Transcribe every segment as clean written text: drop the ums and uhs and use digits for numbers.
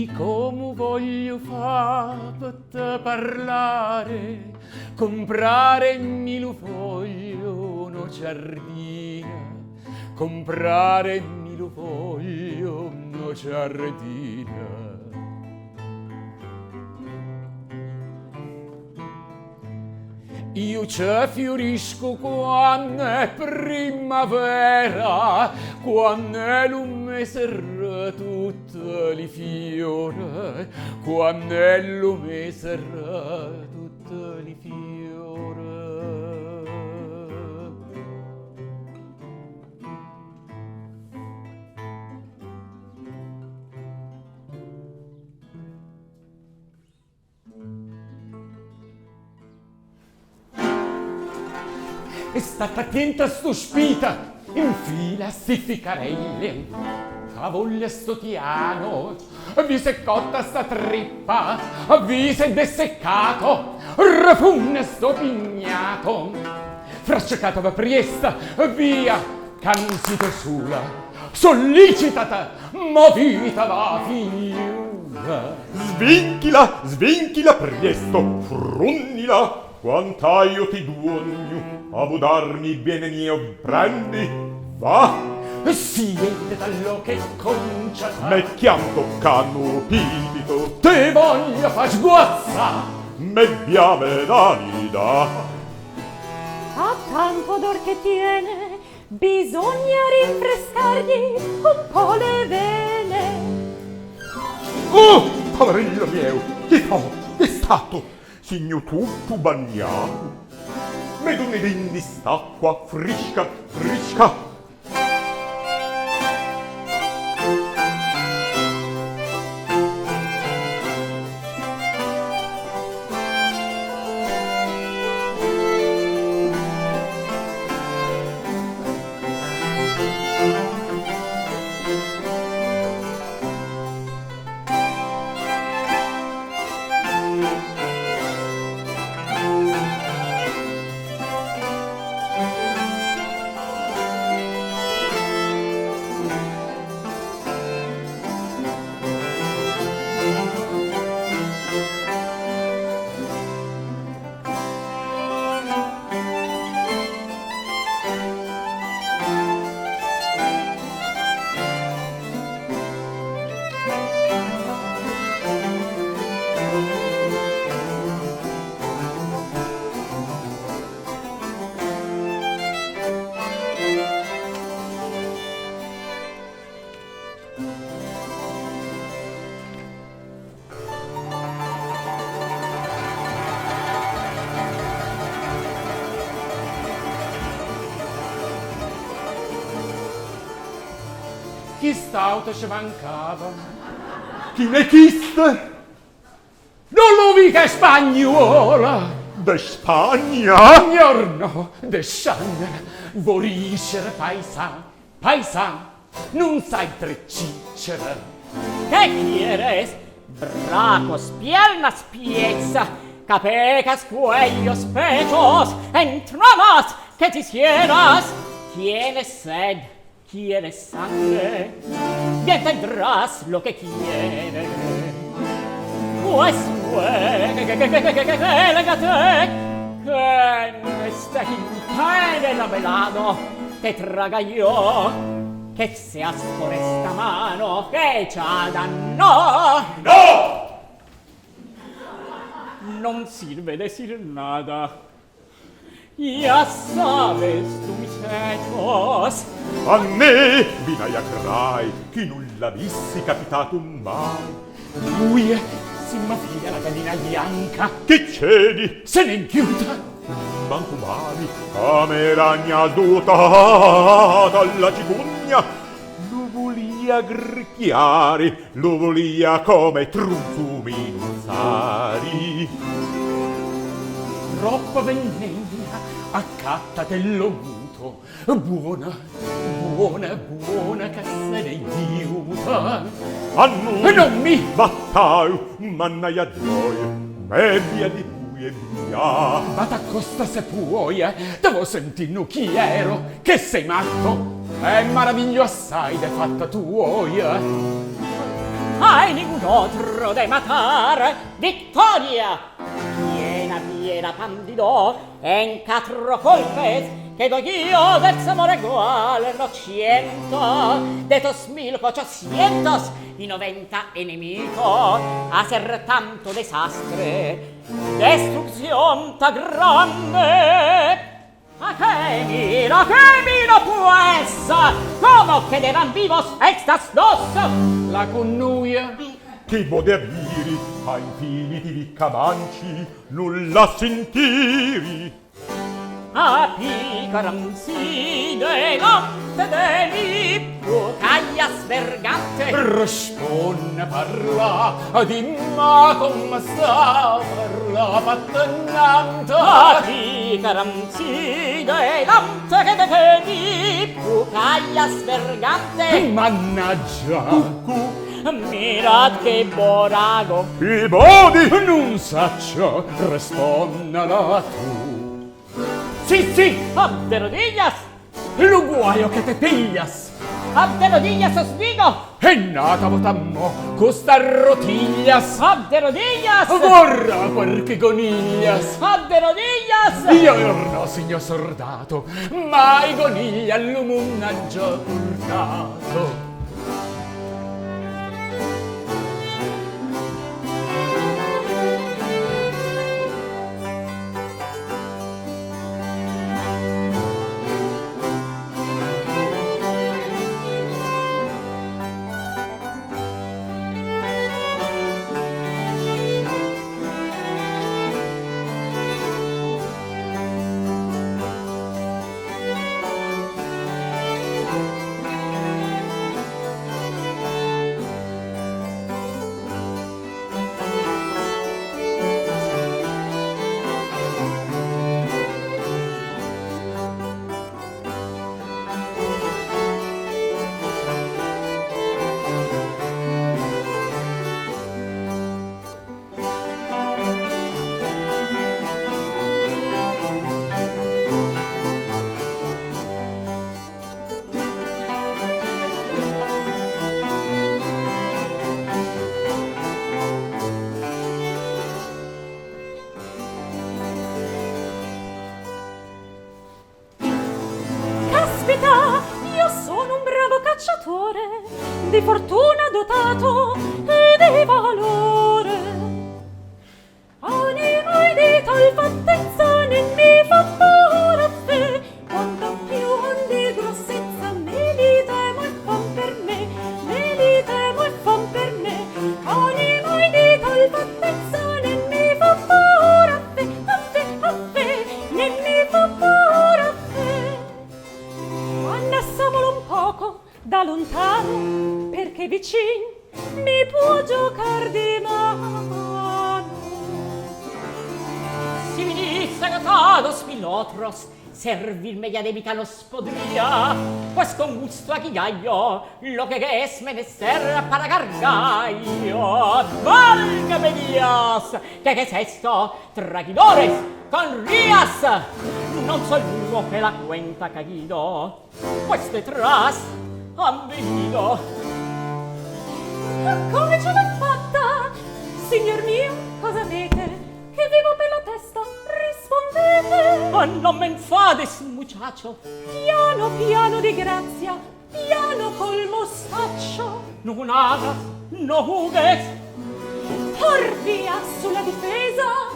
I come voglio fa per te parlare, comprare mi lo voglio uno giardino, comprare mi lo voglio uno giardino. Io ce fiorisco quando è primavera, quando è lu mese tutte li fiore, quando è lu mese tutte li fiore. E statte attiento a stu spito, infila sti ficarelle, fa volle sto tiano, vi s'è cotta sta trippa, vi s'è desseccato, refunne sto pignato, fracecateve priesto, via, ca nun site sola, sollicitate, moviteve 'a figliola. Svinchila, svinchila priesto, frunnila, quant'aio ti duogno, a vodarmi bene mio prendi, va. Siente tallo che conciata. Me chianto ca nu pipito. Te voglio fa sguazzà. Me biame da nida. A tanto odor che tiene, Bisogna rinfrescargli un po' le vene. Oh, poverillo mieu, chi fo, chi è stato? Signo tutto bagnato. Me doni dindi st'acqua frisca, frisca. Chist'auto ce mancava. Chi n'è chist? Non lo vi che è spagnuola! De Spagna? Gnornò, de Scianna, vo dicere paisà, paisà, nun sai tre cicere. Qué quieres? Bracos, piernas, pies, cabezas, cuellos, pechos, entramas, que quisieras. Tienes sed, quieres sangre, bien tendrás lo que quieres. Pues huélgate, que en este jincán labelado te traga yo, que seas por esta mano echada, no! No! Non sirve decir nada. Ya sabes tú mis hechos. A me vinaia crai, chi nulla avissi capitato mai. Nuje simmo figlia la gallina bianca. Che c'edi? Se n'è ghiuta. Manco mali, a me ragna sdotata dalla cicogna. Lo volia gricchiare, lo volia come trunzu minuzzari. Troppo vennegna, accattate lo muto. Buona, buona, buona che se n'è ghiuta. A noi Non mi battau, mannaia gioia, me via di lui e via. Ma t'accosta se puoi, devo sentir nu chi ero, che sei matto, e maraviglio assai de fatta tuoia. Hai ningún l'otro de matar. Victoria! Piena, piena pandido, en quattro colpes, che do io del amor igual, no ciento, de tos mil ochocientos y noventa enemigo, hacer tanto desastre, destrucción tan grande. ¿A qué miro, a qué miro pues? ¿Cómo quedarán vivos estas dos? La connuia. Che vode aviri a infiniti riccamanci nulla sentiri. A picaranzi delante de mi callas vergante. Risponne parla, dimma come sta parla fattannante. A picaranzi delante che de mi callas vergante. Mannaggia. Cucù. Mirad che borago. I bodi. Non saccio, risponnala tu. Sì, sì, Ab de rodillas. Lo guaio che te piglias. Ab de rodillas os digo. E nata votammo costa rotiglias. Ab de rodillas. Vorrà qualche goniglias. Ab de rodillas. Io no, signor sordato, mai goniglia l'umunnaggio portato. Caspita, io sono un bravo cacciatore, di fortuna dotato e di valore. Animo e di tal fattezza né mi fa paura fe, quanto più han di grossezza me li temo e fan per me, me li temo e fan per me. Animo e di tal fattezza né mi fa paura fe, a fe, a fe, né mi fa paura fe. Annassamolo un poco da lontano, perché vicin mi può giocar di mano. Si vinisse todos mil otros, servirme ya de los podría, pues con gusto aquí gallo, lo que es menester para cargallo. Válgame Dios, ¿qué es esto? Traidores, con rías, non soy uno que la cuenta caído, pues detrás han venido. Ma come ce l'ho fatta? Signor mio, cosa avete? Che vivo per la testa, rispondete. Ma non me enfades, muchacho. Piano, piano di grazia, piano col mostaccio. Non hagas, no jugues. Por via sulla difesa,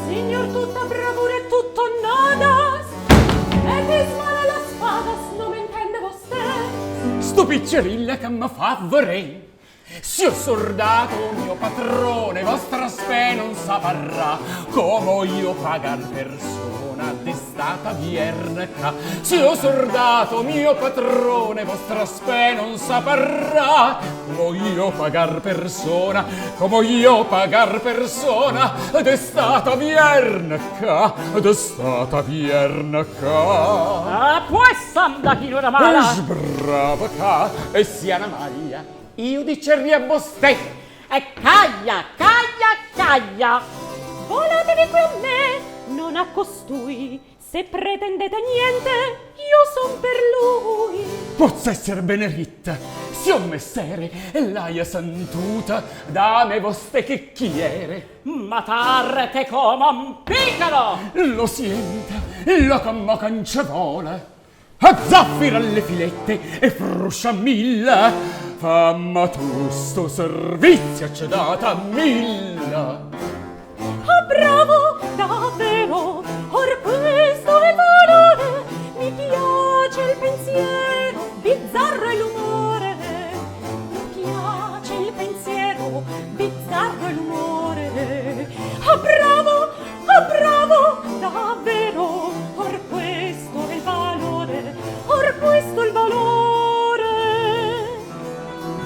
signor tutta bravura e tutto nadas. E dismala las spadas, non m'intende vostè. Sto piccerilla che mi fa vorrei. Se ho sordato mio patrone, vostra spe non saprà come io pagar persona d'estata vierca. Se ho sordato mio patrone, vostra spe non saprà come io pagar persona, come io pagar persona d'estata vierca, d'estata vierca. Ah, pues anda aquí no era mala. Sbrava ca, e sia una maglia. Io diceria a vostè. E caglia, caglia, caglia. Volatevi qui a me, non a costui. Se pretendete niente, io son per lui. Pozza esser beneritta. Siò messere, l'haia sentuta da me voste chicchiere. Matarte come un picaro! Lo sienta, lo commo nce vole. Zaffira le filette e fruscia milla, famma tu sto servizio c'è data milla. Ah, bravo, davvero, or questo è il valore, mi piace il pensiero, bizzarro è l'umore. Mi piace il pensiero, bizzarro è l'umore. Ah, bravo, ah, bravo, davvero, or questo è il valore, or questo è il valore.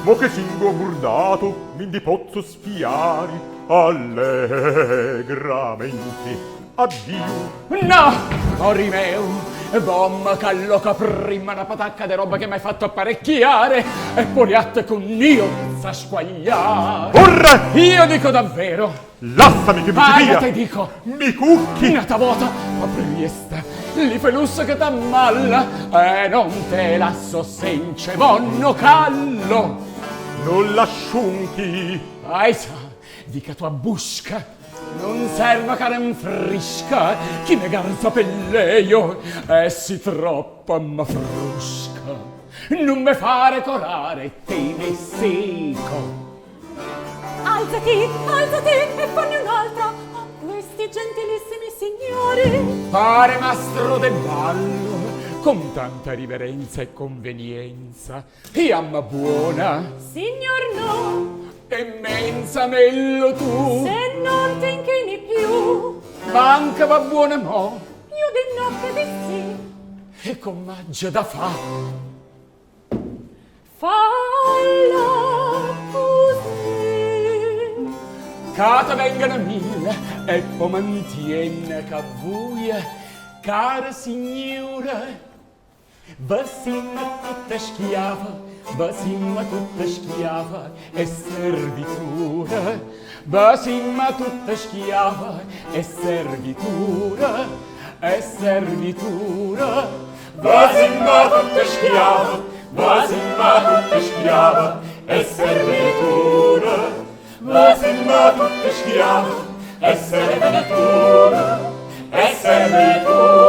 Mo che singo burdato, mi ndi pozzo sfiari allegramente. Addio. No, ori meu, bomma calloca prima una patacca de roba che m'hai fatto apparecchiare e poi atte con io sa squagliare. Orre! Io dico davvero, Lassami che mi ci paga via! te dico, Mi cucchi! Nata vota, ma priesta, li felussa che t'ammalla, e non te lasso senza vonno callo. Non lasciunchi! Aisa, dica tua busca, non serva che frisca, chi me garza per leio, e si troppo ma frusca. Non me fare corare, te ne seco. Alzati, alzati e fanne un'altra a questi gentilissimi signori. Pare mastro de ballo, con tanta riverenza e convenienza, iamma buona, Signor no, e mensa mello tu, se non ti inchini più, manca va buona mo, più di no che di sì. e com'aggia da fa. Falla così. Cata vengano mille e poi mantiene che voi, cara signora, Vasimma tutta schiava, vasimma tutta schiava e servitura, vasimma tutta schiava e servitura, e servitura, Vasimma tutta schiava, vasimma tutta schiava e servitura. Vasimma tutta schiava e servitura, e servitura.